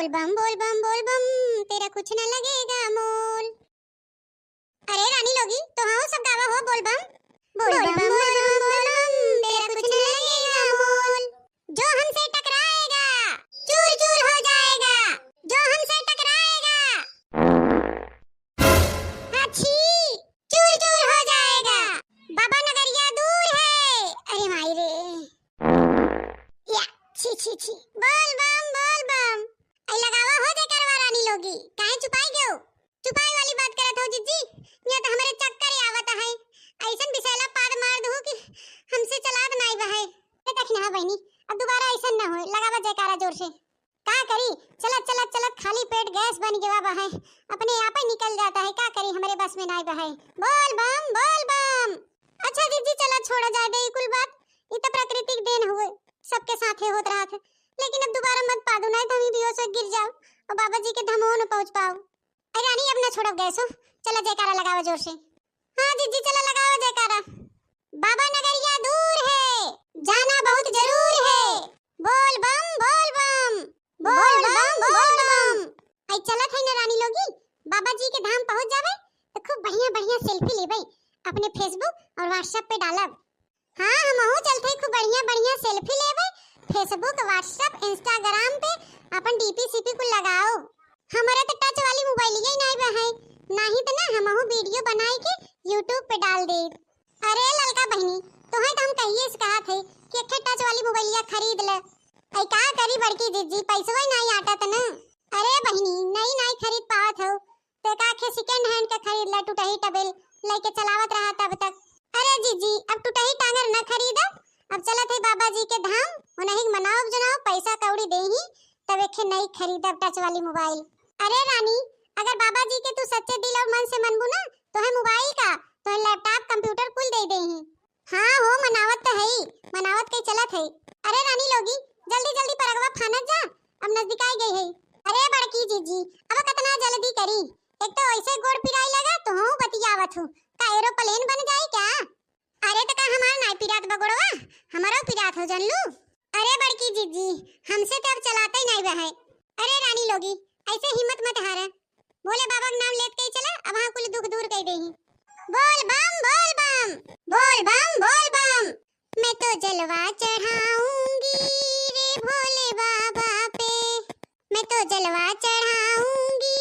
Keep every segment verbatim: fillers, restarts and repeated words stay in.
बोल बम, बोल बम, बोल बम, तेरा कुछ न लगेगा मोल। अरे रानी लोगी, तो हाँ सब गावा हो बोल बम। बोल बम, बोल बम, बोल बम, तेरा कुछ न लगेगा मोल। जो हमसे टकराएगा, चूर चूर हो जाएगा। जो हमसे टकराएगा, हाँ, छी, चूर चूर हो जाएगा। बाबा नगरिया दूर है। अरे माई रे। या, छी, छी, छी। बोल बम, बोल बम। ऐ लगावा हो जयकारवा रानी लोगी। काहे चुपाई गयो? चुपाई वाली बात करत हो जिज्जी। या तो हमरे चक्कर ही आवत है। ऐसन बिसैला पाद मार दू कि हमसे चलात नाई बहे। तो देख ना बहनी, अब दोबारा ऐसन ना होए। लगावा जयकारा जोर से। का करी, चलत चलत चलत खाली पेट गैस बन गवा बहे। अपने आप ही निकल जाता है, का करी, हमरे बस में नाई बहे। बोल बम, बोल बम। अच्छा जिज्जी, चला छोड़ा जाए दे ई कुल बात, ई तो प्राकृतिक देन हुए, सबके साथे होत रहत है। लेकिन अब दोबारा मत पादू, नाई तो हम ही बेहोश हो गिर जाओ और बाबा जी के धामो न पहुँच पाओ। अरे रानी, अब ना छोड़ब गैस हो, चला जयकारा लगावा जोर से। हाँ जिज्जी, चला लगावा जयकारा। बाबा नगरिया दूर है, जाना बहुत जरूर है। बोल बम, बोल बम, बोल बम, बोल बम। आई चलत है ना रानी लोगी, बाबा जी के धाम पहुँच जावे तो खूब बढ़िया बढ़िया सेल्फी लेबे, अपने Facebook और WhatsApp पे डालब। हाँ, हमहू चलते खूब बढ़िया बढ़िया सेल्फी लेबे, Facebook, WhatsApp, Instagram पे अपन डीपी सीपी कुल लगाओ। हमरे तो टच वाली मोबाइलिया ही नाई बा है, नाही तो ना हमहू वीडियो बनाई के YouTube पे डाल दे। अरे ललका बहनी, तोहे तो हम कहिए से कहा थे कि एक ठे टच वाली मोबाइलिया खरीद ले। ऐ का करी बड़की जिज्जी, पैसवा ही नाई आटत न। अरे बहनी, नई नाई खरीद पावत हो, तो एक आखे सेकंड हैंड का खरीद ले, टूटही टबेल लेके चलावत रहा तब तक। अरे जिज्जी, अब टूटही टांगर न खरीदब, अब चलत है बाबा जी के धाम, उन्हीं के मनाओ जनाओ, पैसा कौड़ी देही, तब एक ठे नई खरीदब टच वाली मोबाइल। अरे रानी, अगर बाबा जी के तू सच्चे दिल और मन से मनबू ना, तोहे मोबाइल का, तोहे लैपटॉप, कंप्यूटर कुल दे देही। हाँ हो, मनावत तो है ही, मनावत के चलत है। अरे रानी लोगी, जल्दी जल्दी परगवा फानत जा, अब नजदीकाई गई है। अरे बड़की जीजी, अब कितना जल्दी करी, एक तो ऐसे गोड़ पिराई लगा, तो हूँ बतियावत हूँ, का एरोप्लेन बन जाई क्या? अरे तो का हमार नाई पिरात बा गोड़वा, हमारो पिरात हो जानलू। अरे बड़की जीजी, हमसे तो अब चलाते ही नाई बा है। अरे रानी लोगी, ऐसे हिम्मत मत हारा, भोले बाबा के नाम लेत के ही चला, अब हाँ कुल दुख दूर कर देही। बोल बम, बोल बम, बोल बम, बोल बम। मैं तो जलवा चढ़ाऊंगी रे भोले बाबा पे, मैं तो जलवा चढ़ाऊंगी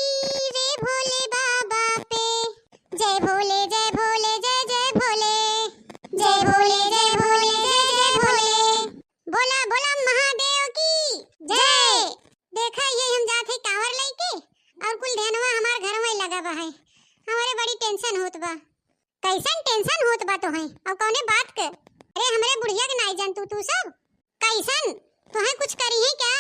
रे भोले बाबा पे। जय भोले, जय भोले, जय जय भोले। जय भोले, जय भोले, जय जय भोले। बोला, बोला महादेव की जय। देखा, ये हम जात है कांवर लेके और कुल ध्यानवा हमार घर में लगा बा है। हमारे बड़ी टेंशन होत बा। कैसन टेंशन होत बा तोहे? और कौने बात के? अरे हमरे बुढ़िया के नाई जान तू, तू सब कैसन? तोहे कुछ करी है क्या?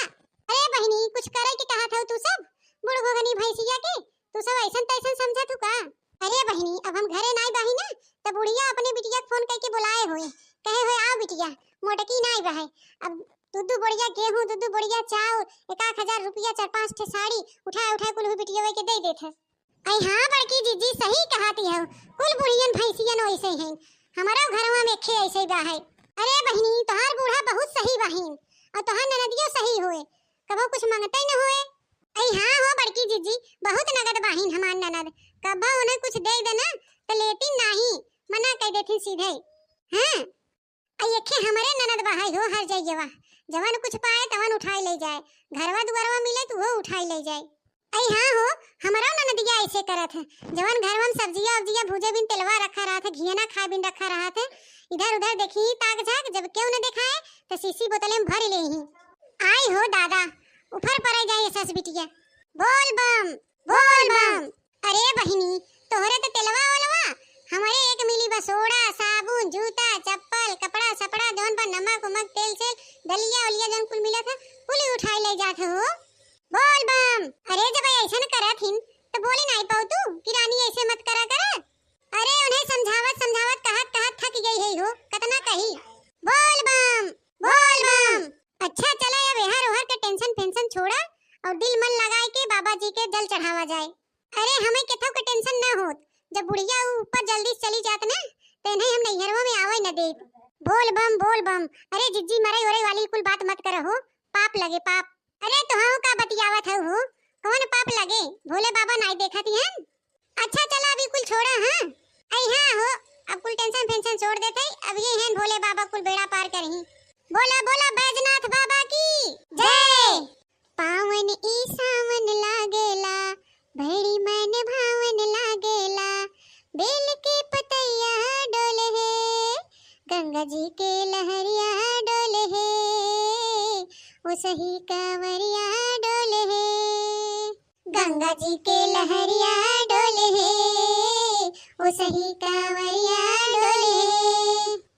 अरे बहिनी, कुछ करे के कहा था तू सब? बूढ़ गोगनी भैंसिया के तू सब ऐसन तैसन समझत हू का? अरे बहिनी, अब हम घरे नाई बाही ना, तब बुढ़िया अपने बिटिया के फोन करके बुलाए होए, कहे होए, "आओ बिटिया, मोटकी नाई बा है, अब दू दू बोरिया गेहूं, दू दू बोरिया चाउर, एक आध हजार रुपया, चार पांच ठे साड़ी उठाए उठाए कुल बिटिया के दे देत है।" अरे हाँ बड़की जीजी, सही कहती हो, कुल बुढ़ियन भैंसियन वैसे हैं, हमारो घरवा में खे ऐसे बा है। अरे बहिनी, तोहार बूढ़ा बहुत सही बाहिन, और तोहार ननदियो सही होए, कबो कुछ मांगते न होए। अरे हाँ हो बड़की जीजी, बहुत नगद बाहिन हमार ननद, कबो उन्हें कुछ दे देना तो लेती नाही, मना कर देती सीधे। हाँ, आ एखे हमरे ननद बहाई हो हर जइयवा, जवन कुछ पाए तवन उठाई ले जाए, घरवा दुआरवा मिले तो वो उठाई ले जाए। अई हाँ हो, हमरो ननदिया ऐसे करत है, जवन घरवा में सब्जिया उब्जिया भूजे बिन तेलवा रखा रहत है, घियना खाए बिन रखा रहत है, इधर उधर देखी ताक झाक, जब केहू न देखाए तो शीशी बोतले में भर ले ही। आई हो दादा, उफर पड़े जाए सस बिटिया। बोल बम, बोल बम। अरे बहिनी, तोहरे तो तेलवा ओलवा, हमरे एक मिली बसोड़ा, साबुन, जूता, चप्पल, कपड़ा सपड़ा, जौन पर नमक उमक, तेल सेल, दलिया उलिया जौन कुल मिलत है, कुल ही उठाई ले जात हो। बोल बम। अरे जब ऐसन करत हिन, तो बोली नाई पाऊ तू कि रानी ऐसे मत करा कर। अरे उन्हें समझावत समझावत कहत कहत थक गई है हो, कतना कही। बोल बम, बोल बम। अच्छा चला, अब एहर ओहर के टेंशन फेंशन छोड़ा और दिल मन लगाए के बाबा जी के जल चढ़ावा जाए। अरे हमें केथो के टेंशन ना होत, जब बुढ़िया ऊ ऊपर जल्दी से चली जात ना, तो इन्हें हम नैहरवा में आवे न देत। बोल बम, बोल बम। अरे जिज्जी, मरई उरई वाली कुल बात मत करहो, पाप लगे पाप। अरे तोहाऊ का बतियावत हऊ हो, लगे, भोले बाबा नाई देखत ही हन। अच्छा चला, अभी कुल छोड़ा, हाँ। अई हाँ हो, अब कुल tension फेंशन छोड़ देते, अब ये हैं भोले बाबा कुल बेड़ा पार करही। बोला बोला बैजनाथ बाबा की जय। पावन ई सावन लागेला, बड़ी मन भावन लागेला, बेल के पतैया डोले हे, गंगा जी के लहरिया डोले हे, ओ सही कांवरिया डोले हे। गंगा जी के लहरिया डोले हे, ओ सही कांवरिया डोले हे।